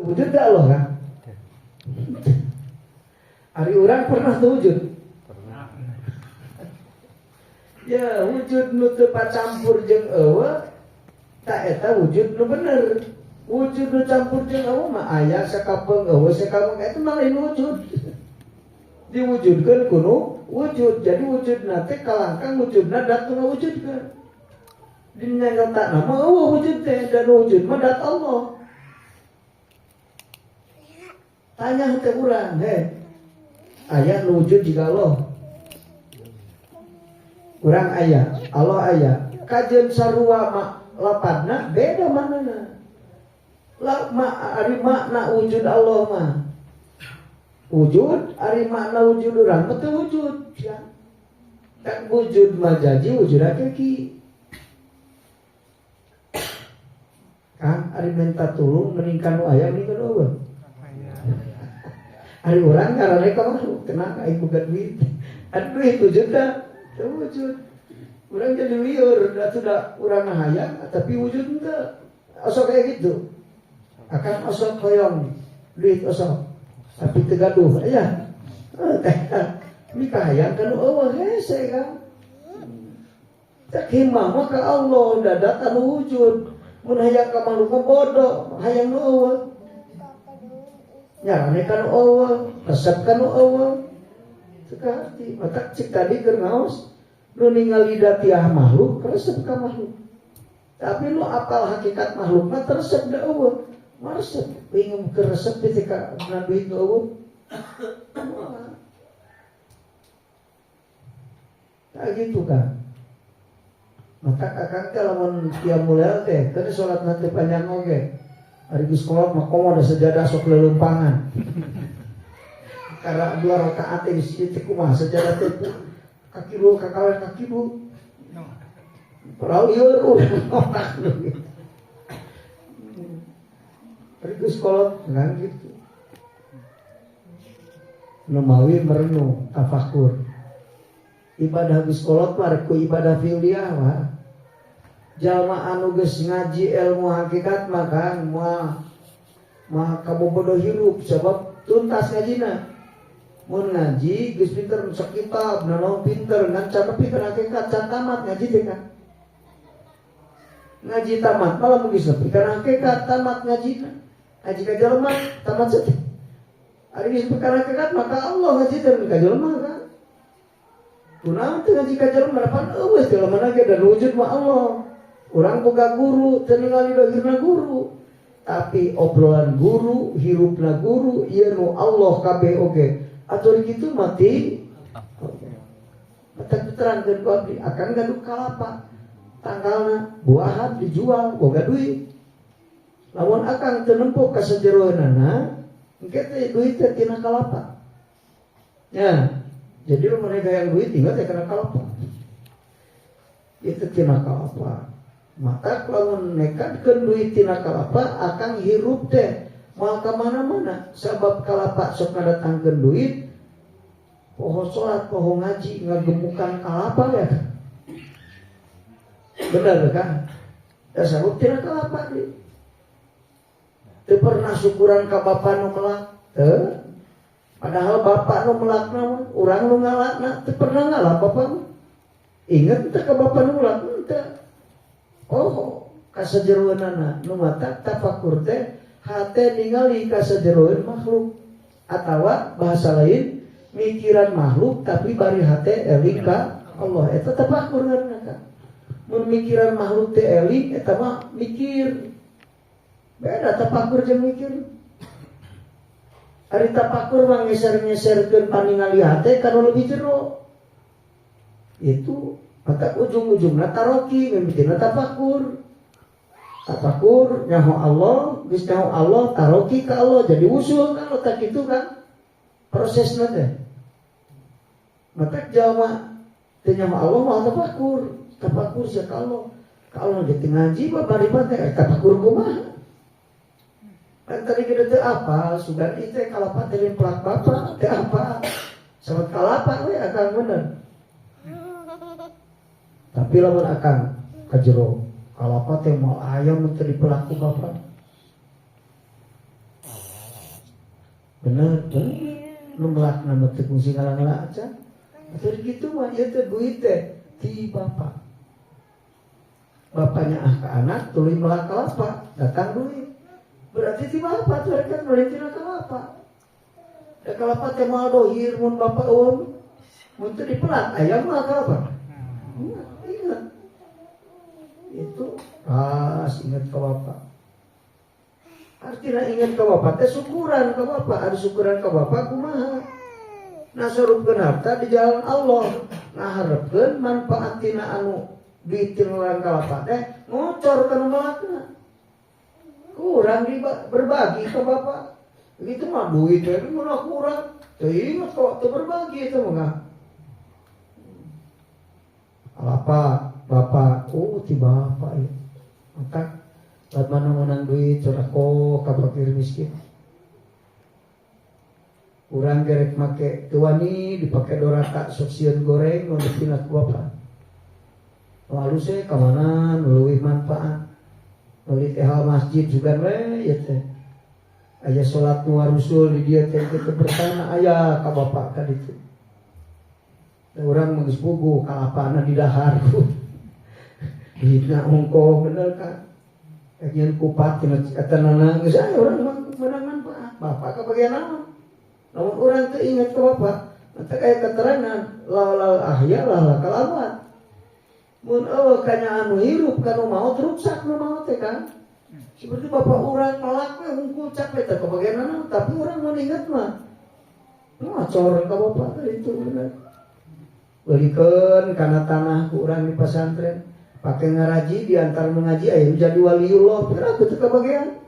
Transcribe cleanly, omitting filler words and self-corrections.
Wujud gak Allah kan? Ari urang pernah teu wujud? Ya, wujud nu teu pacampur jeung euweuh tah eta wujud nu bener. Wujud nu campur jeung euweuh mah aya sakapeung, euweuh sakapeung, eta mah lain wujud. Diwujudkeun kuno wujud. Jadi wujudna teh kalangkang wujudna dat nu ngawujudkeun. Dina nyata mah euweuh wujud teh, dan wujud mah dat Allah. Tanya teh urang, he. Aya nu wujud jika Allah. Urang aya, Allah aya. Kajeun sarua ma lapadna beda manana. La ma ari makna wujud Allah mah. Wujud ari makna wujud urang mah teu wujud. Ya. Kan wujud mah jadi wujud hakiki. Kang ari minta tulung mending ka nu aya mending ka nu euweuh. Ari urang ngarane ka makhluk, tenang aing boga duit. Ari duit wujud da teu wujud. Urang jadi liur, da sudah urang ngahayang tapi wujud henteu. Osok kayak gitu. Akan osok hoyong duit osok. Tapi teu gaduh aya. Ini kahayang ka nu euweuh hese kan. Tak himah mah ka Allah dadat anu wujud. Mun hayang ka makhluk mah bodoh, hayang nu euweuh. Nyarane ka nu euweuh, resep ka nu euweuh. Teu kaharti, matak cik tadi keur ngaos nu ningali datiah makhluk resep ka makhluk. Tapi nu apal hakikat makhluk mah teresep da euweuh. Maresep ingin keur resep teh ka duit nu euweuh. Kayak gitu kan. Maka akang teh lamun qiyamul lail teh keur salat nanti panjang oge. Ari geus kolot mah komo da sejadah sok lelempangan. Karena 2 rakaat teh geus teh kumaha sejadah teh kaki lu kakawen kaki lu. Perahu ieu otak lu. Ari geus kolot kan gitu. Nu mawi merenung tafakur. Ibadah geus kolot mah rek ku ibadah fi'liyah mah. Jalma anu geus ngaji ilmu hakikat mah kan moal mah kabobodo hirup sebab tuntas ngajina. Mun ngaji geus pinter sakitab nanaon pinter ngan can nepi kana hakikat can tamat ngaji teh kan. Ngaji tamat mah lamun geus nepi kana hakikat tamat ngajina. Ngaji ka jelema tamat saja. Ari geus nepi kana hakikat maka Allah ngaji teh ka jelema kan. Kunaon teh ngaji ka jelema pan eueuh jelema ge dan wujud mah Allah. Urang boga guru teu ningali dohirna guru. Tapi obrolan guru, hirupna guru, ieu nu Allah kabeh oge. Atur kitu mati. Mata diterangkeun ku abdi, akang gaduh kalapa. Tanggalna buahan dijual boga duit. Lamun akang teu nempo ka sajeroeunana, engke teh duit teh tina kalapa. Ya. Jadi lamun hayang duit ingat teh kana kalapa. Itu tina kalapa. Maka lamun nekadkeun duit tina kalapa akang hirup teh moal ka mana-mana sabab kalapa sok ngadatangkeun duit poho salat poho ngaji ngagemukan kalapa ya. Bener kan? Ya sabab tina kalapa deui. Teu pernah syukuran ka bapa nu melak teu. Padahal bapak nu melakna mah urang nu ngalakna teu pernah ngalak bapak mah. Ingat teu ka bapa nu melak teu. Oh, kasajeroeunana nu matak tafakur teh hate ningali kasajeroeun makhluk atawa bahasa lain mikiran makhluk tapi bari hate eling ka Allah. Eta tafakur ngaranna ka. Mun mikiran makhluk teh eling eta mah mikir. Beda tafakur jeung mikir. Ari tafakur mah ngeser-ngeserkeun paningali hate kana leuwih jero. Itu maka ujung-ujungna taroki mimitina tafakur. Tafakur nyaho Allah, geus nyaho Allah taroki ka Allah jadi usul ka Allah tak kitu kan prosesna teh. Maka jalma teu nyaho Allah mah tafakur, tafakur sia ka Allah. Ka Allah ge teu ngaji mah bari mah teh tafakur kumaha? Kan tadi kita teu apal, sugan ieu teh kalapa teh pelak bapa teu apal. Sabat kalapa we akang bener. Tapi lamun akang ka jero kalapa teh moal aya mun teu dipelaku bapa. Bener, bener. Nu melakna mah teu kungsi ngala-ngala acan. Atuh kitu mah ieu teh duit teh ti bapak. Bapaknya ah ke anak tuluy melak kelapa, datang duit. Berarti ti bapak tuh kan meuli tina kelapa. Da kelapa teh moal dohir mun bapak eueuh. Mun teu dipelak aya moal kelapa. Ingat. Itu pas ingat ke bapak. Artinya ingat ke bapak teh syukuran ke bapak, ada syukuran ke bapak kumaha? Nah, sorupkeun harta di jalan Allah. Nah, harapkeun manfaat tina anu duit tina kalapa teh ngocor kana melakna. Kurang di berbagi ke bapak. Begitu mah duit teh mun kurang. Teu ingat kok teu berbagi itu mah. Kalapa bapak, oh ti bapak ya. Maka buat mana menang duit sedekah ka fakir miskin. Urang gerek make teu wani dipake doraka, sok sieun goreng nu dipina ku bapak. Lalu saya ka mana nu leuwih manfaat. Meuli teh hal masjid juga we ieu teh. Aya salat nu warusul di dieu teh kitu bertana aya ka bapak ka ditu. Urang mah geus puguh kalapana di dahar. Duitna ongkoh bener kan. Kajian kupat tina eta nana geus aya urang mah meunang manfaat. Bapak kabagian naon? Lamun urang teu ingat ke bapak, maka kayak keterangan laulal ahya lah kalamat. Mun eueuh kanya anu hirup kanu maot, ruksak nu maot teh kan. Seperti bapak urang melak we hungkul capek teh kabagian naon, tapi urang mun ingat mah ngacor ka bapak teh itu bener. Belikeun kana tanah ku urang di pesantren, pake ngaraji di antara mengaji aya jadi waliullah, piraku teu kabagian.